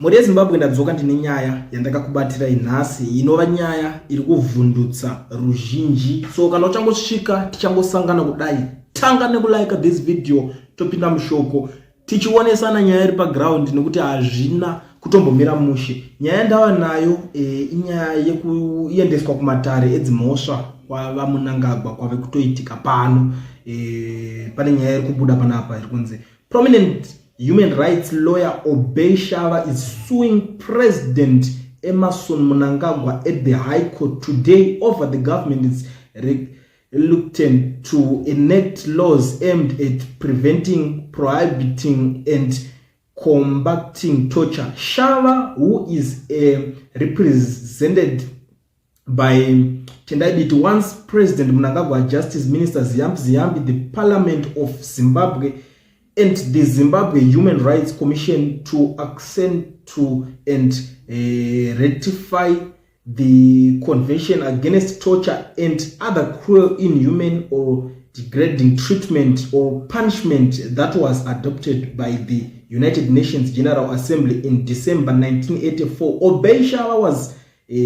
Mhuri yeZimbabwe, ndadzoka ndine nyaya yandakakubatirai nhasi, inova nyaya iri kuvhundutsa ruzhinji. So kana uchangosvika, tichangosangana kudai, tanga nekulike this video, topinda mushoko tichionesana nyaya iri paground, nekuti hazvina kutombomira mushe. Nyaya ndava nayo inyaya yekuendeswa kumatare edzimhosva kwaVaMnangagwa kwave kutoitika pano. Pane nyaya iri kubuda panapa iri kunzi prominent human rights lawyer Obey Shava is suing President Emmerson Mnangagwa at the High Court today over the government's reluctant to enact laws aimed at preventing, prohibiting and combating torture. Shava, who is represented by Tendai Biti, wants President Mnangagwa, Justice Minister Ziyambi Ziyambi, the Parliament of Zimbabwe and the Zimbabwe Human Rights Commission to accent to and ratify the Convention Against Torture and Other Cruel, Inhuman or Degrading Treatment or Punishment that was adopted by the United Nations General Assembly in December 1984. Obey Shava was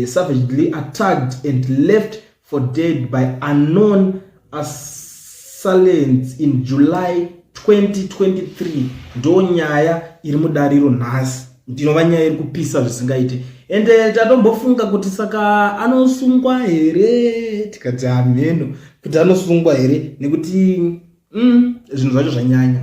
savagely attacked and left for dead by unknown assailants in July 2023. Ndo nyaya iri mudariro nhasi, ndinova nyaya iri kupisa zvisingaite. Ende tatombofunga kuti saka anosungwa here, tikati hameno kuti anosungwa here, nekuti zvinhu zvacho zvanyanya,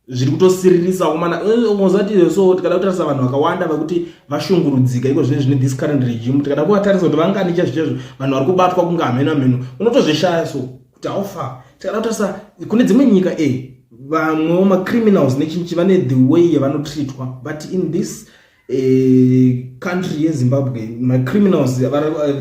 zviri kutosiririsa kumana ozati. So tikada kutarisa vanhu vakawanda vekuti vashungurudzika iko zvine this current regime, tikada kuvatarisa kuti vangani chaizvo chaizvo vanhu vari kubatwa kunge hameno hameno, unotozvishaya. So kuti haufa, tikada kutarisa kune dzimwe nyika, vamwewo macriminals nechinchi vane the way yavanotreatwa, but in this country yeZimbabwe, macriminals,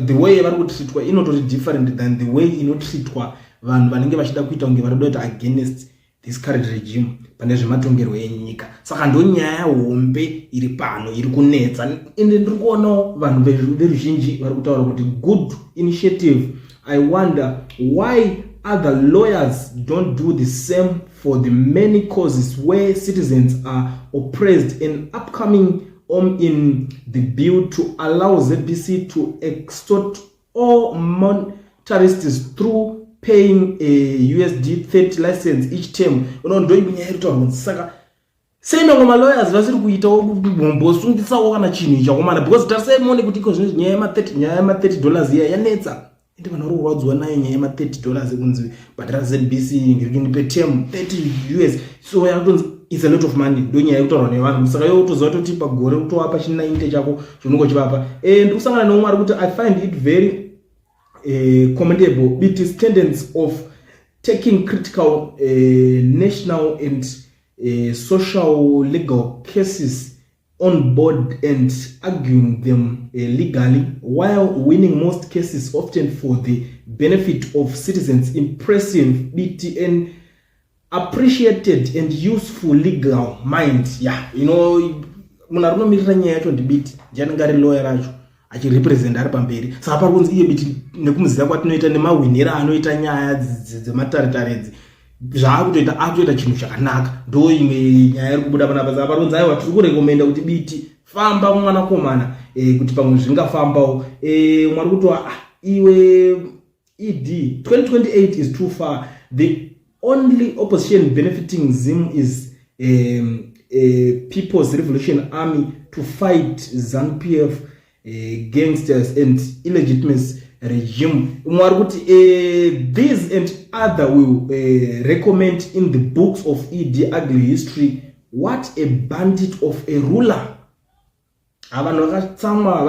the way yavari kutreatwa inotori different than the way inotreatwa vanhu vanenge vachida kuita kunge vari kuda kuita against this current regime pane zvematongerwo enyika. Saka ndo nyaya hombe iri pano iri kunetsa. Ende ndiri kuonawo vanhu veruzhinji vari kutaura kuti good initiative, I wonder why other lawyers don't do the same for the many causes where citizens are oppressed, and upcoming on in the bill to allow ZBC to extort all motorists through paying a USD 30 license each term. Uno ndo nyaya iri kutaurwa kunzi saka sei mamwe malawyers vasiri kuitawo kumbosungisawo kana chinhu ichi akomana? Because tarisai muone kuti iko zvino nyaya yema-$30 iya yanetsa, ende vanhu vari kurwadziwa nayo nyaya yema-$30 ekunzi bhadhara ZBC ngirikundipe term 30 US. So yakutonzi it's a lot of money. Ndo nyaya yekutaurwa nevanhu. Saka iwe utoziva toti pagore utovapa chi90 chako chaunenge uchivapa. Ndiri kusangana neumwe ari kuti, "I find it very commendable Biti's tendency of taking critical national and social legal cases on board and arguing them legally while winning most cases, often for the benefit of citizens. Impressive, Biti, an appreciated and useful legal mind." Yeah, munhu ari kunomirira nyaya yacho ndiBiti, ndianenge ari lawyer racho achirepresenta ari pamberi. Saka pari kunzi iye Biti, nekumuziva kwatinoita nemahwiniro anoita nyaya dzemataritare idzi, zvaakutoita, akutoita chinhu chakanaka. Ndo imwe nyaya iri kubuda panapa. Saka pari kunzi aiwa, tiri kurekomenda kuti Biti, famba mwanakomana, kuti pamwe zvingafambawo. Mwari kuti ah, iwe ED 2028 is too far. The only opposition benefiting Zim is a People's Revolution Army to fight ZANU-PF gangsters and illegitimate regime. Mwari kuti this and other will recommend in the books of ED ugly history. What a bandit of a ruler. Vanhu vakatsamwa,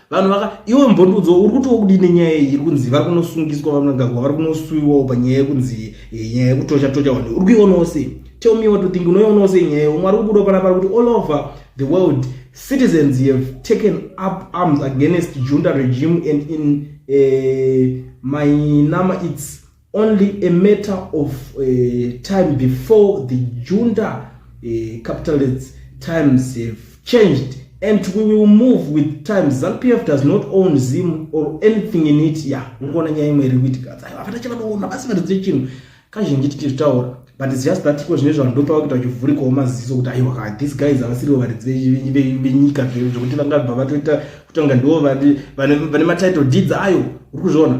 vanhu vaka iwe mbondudzo uri kuti wokudini nyaya iyi iri kunzi vari kunosungiswa VaMnangagwa, vari kunosuwiwawo panyaya yekunzi nyaya yekutocha tocha vanhu? Uri kuionawo sei? Tell me what to think. Unoionawo sei nyaya? Umwe ari kubuda panapa kuti all over the world citizens have taken up arms against junta regime, and in Myanmar it's only a matter of time before the junta capitalist times have changed and we will move with time. ZANU-PF does not own Zim or anything in it. Ya, uri kuona nyaya imwe iri kuitika. Aiwa, vana chavanoona basi varidze chinhu. Kazhinji tichizvitaura, But it's just that iko zvine zvanhu ndopava kuita vachivhurikawo maziso kuti aiwa ka, these guys havasiriwo varidzi venyika, zvekuti vangabva vatoita kutanga ndivo vane matitle deeds ayo. Uri kuzviona?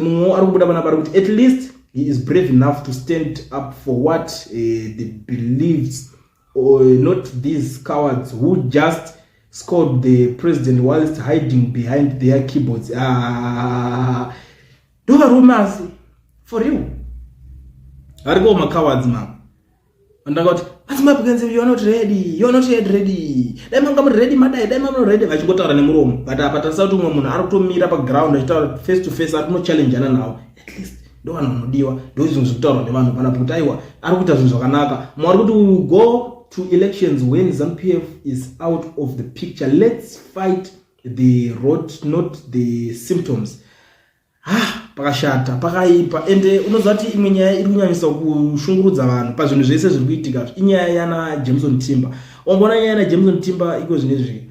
Mumwewo ari kubuda panapa ari kuti at least he is brave enough to stand up for what the believes or not these cowards who just scored the president whilst hiding behind their keyboards. Ah, ndo varume asi for real varikowo macowards mama. Andanga kuti maZimbabweans, you are not ready, you are not yet ready. Dai manga muri ready madai, dai manga muri ready, vachingotaura nemuromo. But apa tarisa kuti umwe munhu ari kutomira paground achitaura face to face, ari kunochallenjana navo. At least ndo vanhu vanodiwa, ndo zvinhu zviri kutaurwa nevanhu panapo kuti aiwa, ari kuita zvinhu zvakanaka. Mumwe ari kuti we will go to elections when ZANU-PF is out of the picture. Let's fight the root, not the symptoms. Ah, pakashata, pakaipa. Ende unoziva kuti imwe nyaya iri kunyanyisa kushungurudza vanhu pazvinhu zvese zviri kuitika inyaya yana Jameson Timba. Wamboona nyaya yana Jameson Timba iko zvinezvi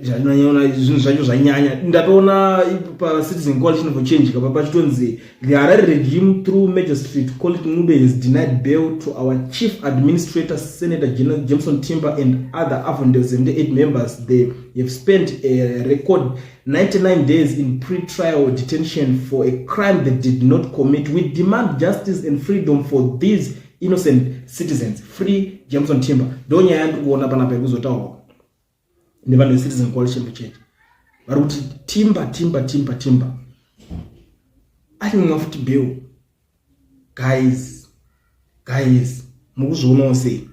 zvinhu zvacho zvanyanya. Ndatoona paCitizen Coalition for Change kapa pachitonzi the Harare regime through Magistrate Collet Ncube has denied bail to our chief administrator, Senator Jameson Timba, and other Avondale 78 members. They have spent a record 99 days in pre-trial detention for a crime they did not commit. We demand justice and freedom for these innocent citizens. Free Jameson Timba. Ndo nyaya yandiri kuona panapa yekuzotaurwa nevanhu veCitizen Coalition for Change. Vari kuti Timba, Timba, Timba, Timba arimwa futi bail. Guys, guys, mukuzvionawo sei?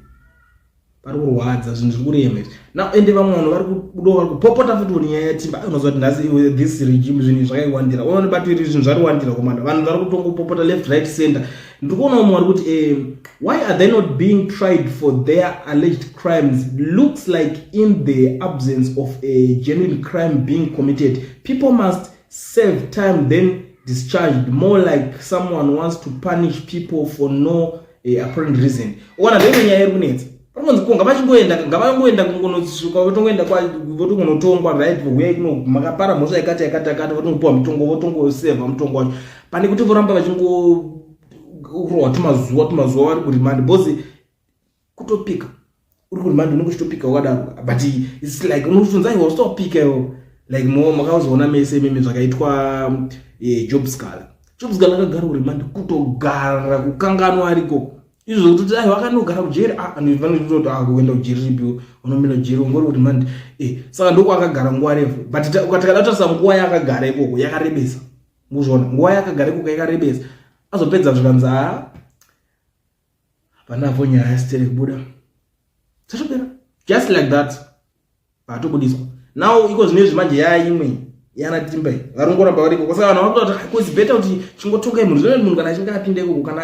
Pari kurwadza, zvinhu zviri kurema izvi now. Ende vamwe vanhu vari kubudawo, vari kupopota futi kuti nyaya yaTimba. Unoziva kuti nhasi this regime zvinhu zvakaiwandira, unoona bato iri zvinhu zvariwandira komanda. Vanhu vari kutongopopota left, right, center. Ndiri kuonawo mumwe ari kuti why are they not being tried for their alleged crimes? Looks like in the absence of a genuine crime being committed, people must serve time then discharged. More like someone wants to punish people for no apparent reason. Ukaona ndoimwe nyaya iri kunetsa, panonzi ko ngavachingoenda, ngavangoenda kungonosvika, votongoenda, votongonotongwa, right? Uyai kuno, makapara mhosva yakati yakati yakati, votongopiwa mutongo, votongosevha mutongo wacho, pane kuti voramba vachingorohwa tumazuva tumazuva vari kuremand, because kutopika uri kuremand unenge uchitopika wakadaro. But it's like unofunza, aiwa, usitopika iwo. Like mo makazoona mese imimi zvakaitwa Job Sikhala. Job Sikhala akagara kuremand, kutogara kukanganwa ariko izvo kutoti aiwa, akanogara kujeri. Vanototi kuenda kujeri ripi? Unomira kujeri ungori kuremand. Saka ndokwaakagara nguva refu, but tikada kutarisa nguva yaakagara ikoko yakarebesa. Muzviona, nguva yaakagara ikoko yakarebesa. Azopedza zvikanzi ha, hapanapo nyaya yasitere kubuda, dzatopera just like that, patobudiswa. Now iko zvinezvi manje yaya imwe yana Timba, varongoramba variko. Saka vanhu vakuta kuti it's better kuti chingotongai munhu zvino. Munhu kana achinge apinda ikoko, kana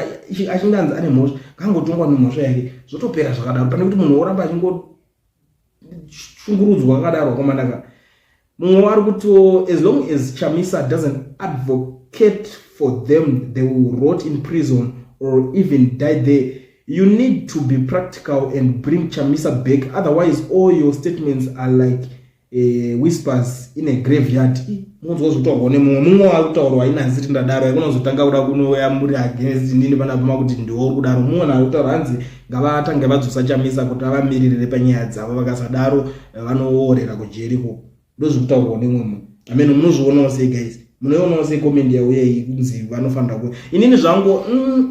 achinge anzi ane mhosva, ngangotongwa nemhosva yake, zvotopera zvakadaro, pane kuti munhu woramba achingoshungurudzwa akadaro. Akomanaka, mumwe ari kutiwo as long as Chamisa doesn't advocate for them, they will rot in prison or even die there. You need to be practical and bring Chamisa back, otherwise all your statements are like whispers in a graveyard. Munzwa zvotaurwa nemumwe, mumwe ari kutaurwa inhanzi ti ndadaro, ikunozotanga kuda kunouya muri against nini panapa, makuti ndiwo uri kudaro. Mumwe ari kutaura hanzi ngavatange vadzosa Chamisa kuti avamiririre panyaya dzavo, vakasadaro vanoorera kujeriko. Ndozvikutaurwa nemumwe munhu amene. Munozvionawo sei, guys? Munoionawo sei comment yauya iyi kunzi vanofanira ku inini zvangu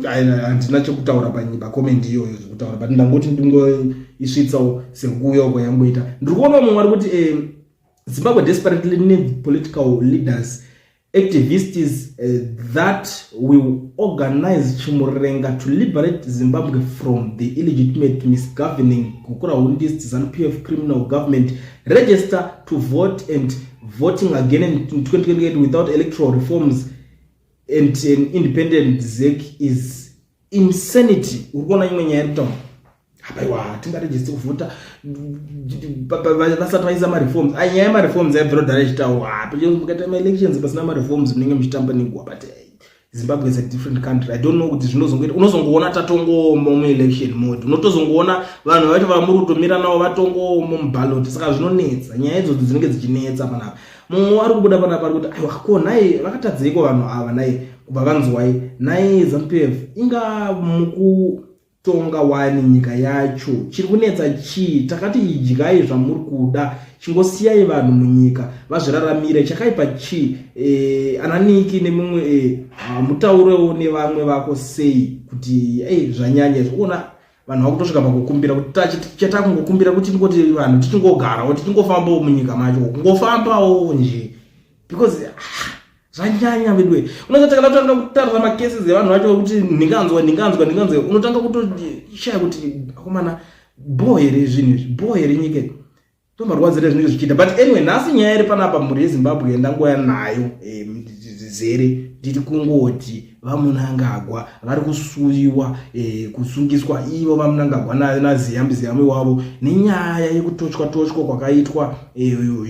handina chekutaura pacomment iyoyo zvekutaura, but ndangoti ndingoisvitsawo sekuuya kwayangoita. Ndiri kuonawo mumwe ari kuti Zimbabwe desperately needs political leaders, activists that will organize chimurenga to liberate Zimbabwe from the illegitimate, misgoverning, Gukurahundi, ZANU-PF criminal government. Register to vote and voting again in 2028 without electoral reforms and an independent ZEC is insanity. Uri kuona imwe nyaya iri kutaura hapaiwa, tingaregister kuvhota vasati vaisa mareforms. Nyaya yemareforms yaibvira kudhara ichitaurwa. Mukaita maelections pasina mareforms, munenge muchitamba nenguva. But Zimbabwe is a different country. I don't know kuti zvinozongoita. Unozongoona tatongomo muelection mode, unotozongoona vanhu vacho vamuri kutomira navo vatongomo muballot. Saka zvinonetsa, nyaya idzodzo dzinenge dzichinetsa panapa. Mumwe ari kubuda panapa ari kuti aiwa, ko nhai vakatadzeiko vanhu ava nhai? Kubva vanzwai nhai ZANU-PF inga mukutonga wani nyika yacho chiri kunetsa chii? Takati idyai zvamuri kuda, chingosiyai vanhu munyika vazviraramire. Chakaipa chii? E, ananiki nemumwe e, mutaurewo nevamwe vako sei kuti ei zvanyanya izvi. Uona vanhu vakutosvika pakukumbira kuti chatakungokumbira kuti tingoti vanhu tichingogarawo tichingofambawo munyika macho kungofambawo nje because ah, zvanyanya veduwe. Unozoti kana kutanga kutarisa macases evanhu vacho ekuti ndinganzwa ndinganzwa ndinganzwa, unotanga kutoshaya kuti akomana bho here zvinhu izvi, bho here nyika ndomarwadzira zvinenge zvichiita. But anyway, nhasi nyaya iri panapa, mhuri yeZimbabwe, yandangoya nayo zere, ndiri kungoti VaMnangagwa vari kusuyiwa, kusungiswa ivo VaMnangagwa naZiyambi Ziyambi wavo nenyaya yekutochwa tochwa kwakaitwa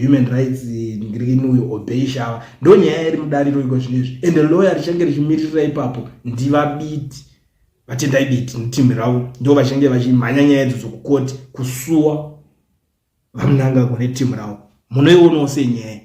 human rights ngirikinuyo Obey Shava. Ndo nyaya iri mudariro iko zvinezvi, and lawyer richange richimiririra ipapo ndiVaBiti, VaTendai Biti netimu ravo, ndo vachange vachimhanya nyaya idzo dzokukoti kusuwa VaMnangagwa netimu ravo. Munoionawo sei nyaya?